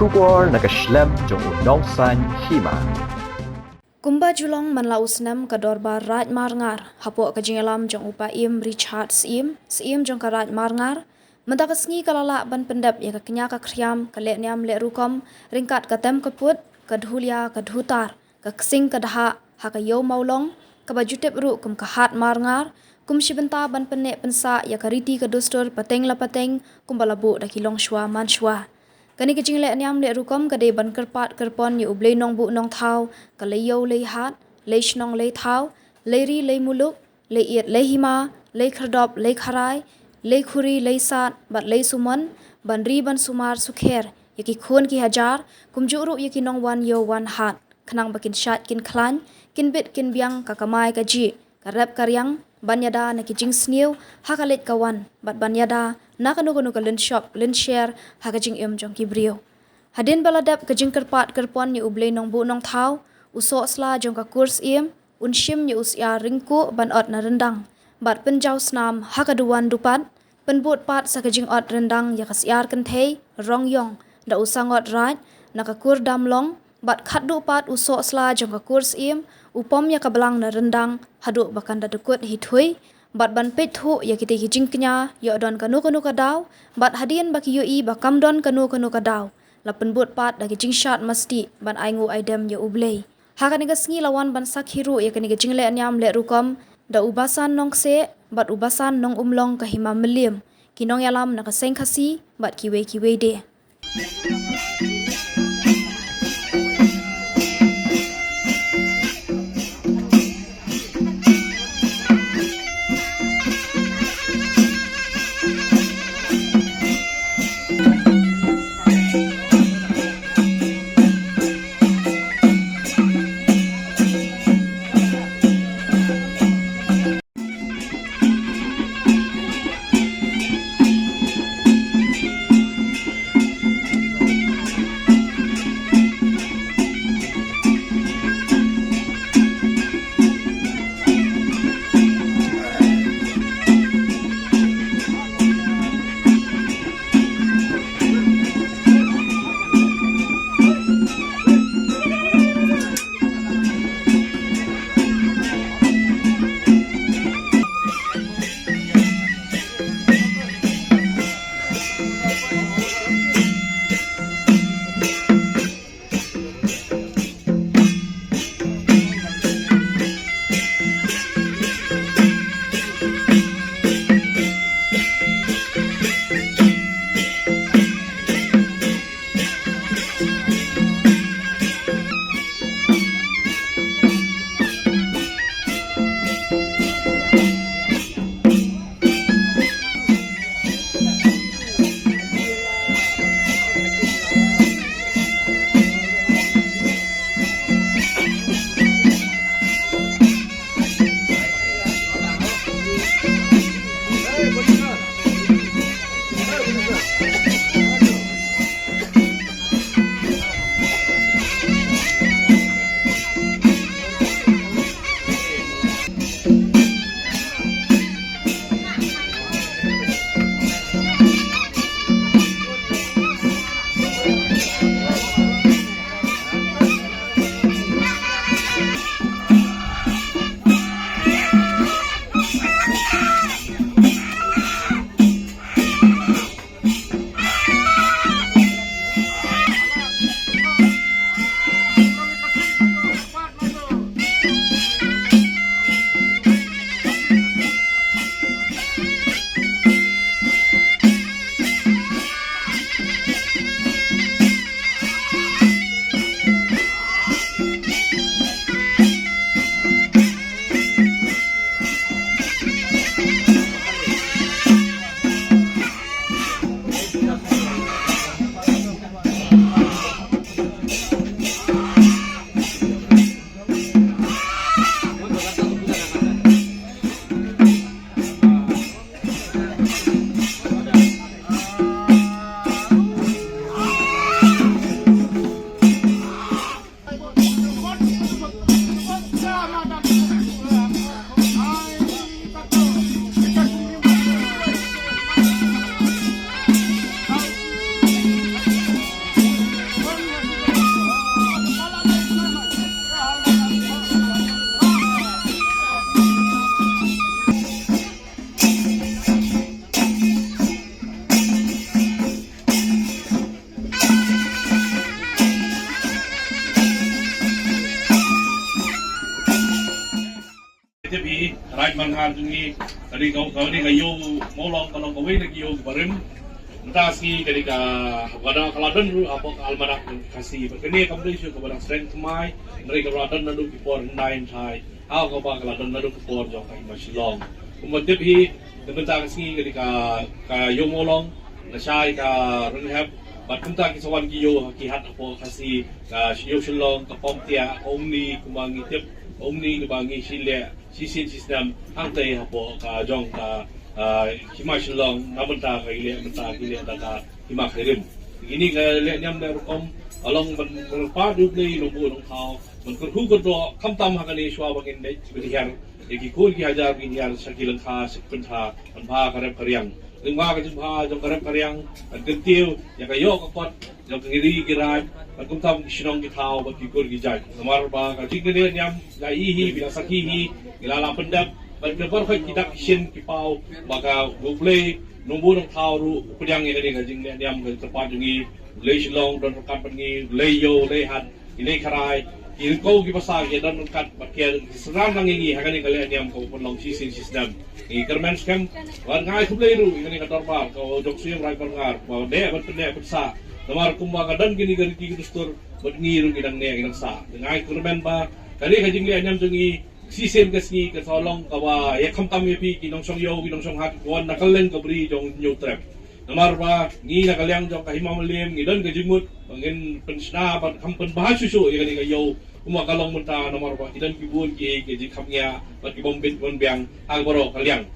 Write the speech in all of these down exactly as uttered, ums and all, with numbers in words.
Khubor na ka shlem jong u nongsan hima. Kumba ju long man la u snem, ka dorbar Raid Marngar hapoh ka jingïalam jong u Paiem Richard Syiem, Syiem jong ka Raid Marngar, mynta ka sngi ka la lah ban pyndep ïa ka kñia ka khriam, ka lehniam lehrukom, ryngkat ka tem ka put, ka dhulia ka dhutar, ka ksing ka dhah, ha ka Ïew Mawlong, kaba ju tip ruh kum ka Hat Marngar, kum shi bynta ban pynneh pynsah ïa ka riti ka dustur pateng la pateng, kumba la buh da ki longshuwa mansuwa. Kane ka jinglehniam lehrukom ka dei ban kyrpad kyrpon ïa U Blei Nongbuh Nongthaw, ka Lei Ïew Lei Hat, Lei Shnong Lei Thaw, Lei Ri Lei Muluk, Lei Ïit Lei Hima, Lei Khyrdop Lei Kharai, Lei Khuri Lei Sad, bad Lei Sumon, ban ri ban sumar sukher ïa ki khun ki hajar, kumjuh ruh ïa ki nongwan ïew wan hat, khnang ba kin shait kin khlaiñ, kin bit kin biang ka kamai kajih, ka rep ka riang, ban ïada na ki jingsniew ha ka leit ka wan, bad ban ïada na kano kano ka lynshop lynsher ha ka jingim jong ki briew. Hadien ba la dep ka jingkyrpad kyrpon ïa U Blei Nongbuh Nongthaw, u sohsla jong ka kur Syiem un shim ïa u syiar ryngkuh ban ot na ryndang, bad pynjaw snam ha ka duwan dupat, pynbud pat sa ka jingot ryndang ïa ka syiar kynthei Rong Ïong da u sangot raid na ka kur Damlong, bad khatduh pat u sohsla jong ka kur Syiem u pom ïa ka blang na ryndang haduh ba kan da dkut hi thui, bad ban peit thuh ïa kitei ki jingkñia, ïoh don kano kano ka daw, bad hadien ba ki ïohi ba kam don kano kano ka daw, la pynbud pat da ki jingshad masti ban ainguh aidem ïa U Blei. Ha kane ka sngi la wan ban sakhi ruh ïa kane ka jinglehniam lehrukom da u Basan Nongkseh bad u Basan Nongumlong ka Hima Mylliem, ki nongïalam na ka Seng Khasi bad kiwei kiwei de. Ngan ha jong ngi, ka dei ka, ka dei ka ïew Mawlong ka long kawei na ki ïew kiba rim. Mynta ka sngi ka dei ka, ka dang ka la don ruh hapoh ka almanak Khasi. Bad kane kam dei shuh kaba dang sdang thymmai, hynrei kaba la don naduh ki por hyndai hynthai, ha kaba ka la don naduh ki por jong ka Hima Shillong. Kumba tip hi, ka mynta ka sngi ka dei ka, ka ïew Mawlong lashai ka Rynhep. Bad kumta ki sa wan ki ïew ha ki hat hapoh Khasi, ka ïew Shillong, ka Pom Tiah, ka Umni, kumba ngi tip, ka Umni kaba ngi shu leh shisien shisnem hangtei hapoh ka jong ka, ah, Hima Shillong, na bynta ka ïaleh, bynta ka ïaleh da ka Hima Khyrim. Kine ki leh niam leh rukom ka long ban kyrpad ïa U Blei Nongbuh Nongthaw, ban kyrkhu kyrdoh khamtam ha kane shuwa ba ngin leit ban hiar ïa ki khun ki hajar, ngin hiar sha ki lyngkha sha ki kyntha, ban bha ka rep ka riang. Lyngba ka jingbha jong ka rep ka riang, ban kyntiew ïa ka ïoh ka kot jong ki ri ki raid, bad kumta ki shnong ki thaw bad ki kur ki jait. Namar ba ka jingkylli niam la i hi, ba la sakhi hi, ngi la lah pyndep, bad ki baroh ki dak ki shin ki paw ba ka U Blei Nongbuh Nongthaw ruh u pdiang ïa kane ka jingleh niam, ka kyrpad jong ngi. U lei Shillong don ryngkat bad ngi, u lei ïew, u lei hat, u lei kharai, ki ryngkew ki basa ki don ryngkat bad ki synran lang ïa ngi ha kane ka leh niam kaba pynlong shisien shisnem. Ngi kyrmen skhem bad nga ai khublei ruh ïa kane ka dorbar ka jong u Syiem Raid Byrngar ba dei ban pynneh pynsah. Namar kumba ka don kine ki riti ki dustur bad ngi ruh ngi dang neh ngi dang sah. Nga ai kyrmen ba kane ka jingleh niam jong ngi shisien ka sngi ka sa long kaba ïa khamtam ïa phi ki nongshong ïew ki nongshong hat ki wan na kylleng ka bri jong Hynñiewtrep. Namar ba ngi na ka liang jong ka Hima Mylliem ngi don ka jingmut ba ngin pynshna bad kham pynbha shuh shuh ïa kane ka ïew kumba ka long mynta, namar ba ki don ki bun ki, ki jingkhapngiah bad ki bym bit bym biang ha baroh ka liang.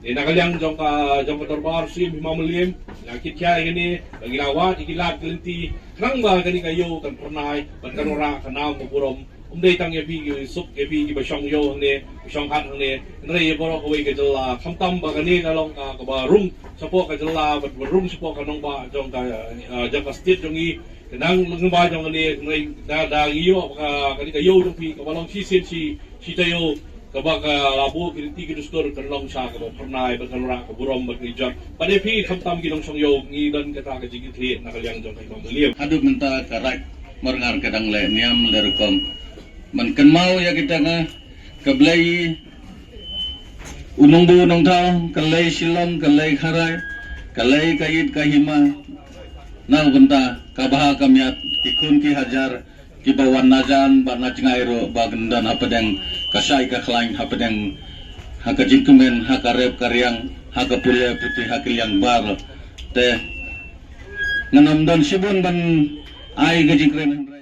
Te na ka liang jong ka, jong ka dorbar Syiem Hima Mylliem, nga kit khia ïa kane ba ngi la wad ïa ki lad ki lynti khnang ba kane ka ïew kan phyrnai bad kan wanrah ka nam ka burom. Ym dei tang ïa phi ki suk, ïa phi kiba shong ïew hangne, ki shong hat hangne, hynrei ïa baroh kawei ka jylla. Khamtam ba kane ka long ka, kaba rung shapoh ka jylla bad ba rung shapoh ka nongbah jong ka, ah, jong ka state jong ngi. Ka nang lyngba jong kane, hynrei da, da ngi ïoh ka, kane ka ïew jong phi kaba long shisien shi, shi taïew, kaba ka la buh ki riti ki dustur kan long sha kaba phyrnai bad kan wanrah ka burom bad ka jot. Bad ïa phi khamtam ki nongshong ïew ngi don kata ka jingkitkhlieh na ka liang jong ka Hima Mylliem. Haduh mynta ka Raid Byrngar ka dang leh niam leh rukom. Ban kynmaw ïa kita ka, ka Blei u Nongbuh Nongthaw, ka lei Shillong, ka lei kharai, ka lei ka ïit ka hima. Na ka bynta ka bha ka miat ki khun ki hajar kiba wan na jan bad na jngai ruh ba kin don hapdeng ka shai ka khlaiñ, hapdeng ha ka jingkmen, ha ka rep ka riang, ha ka pule puthi, ha ka liang baroh. Te ngan ym don shibun ban ai ka jingkren.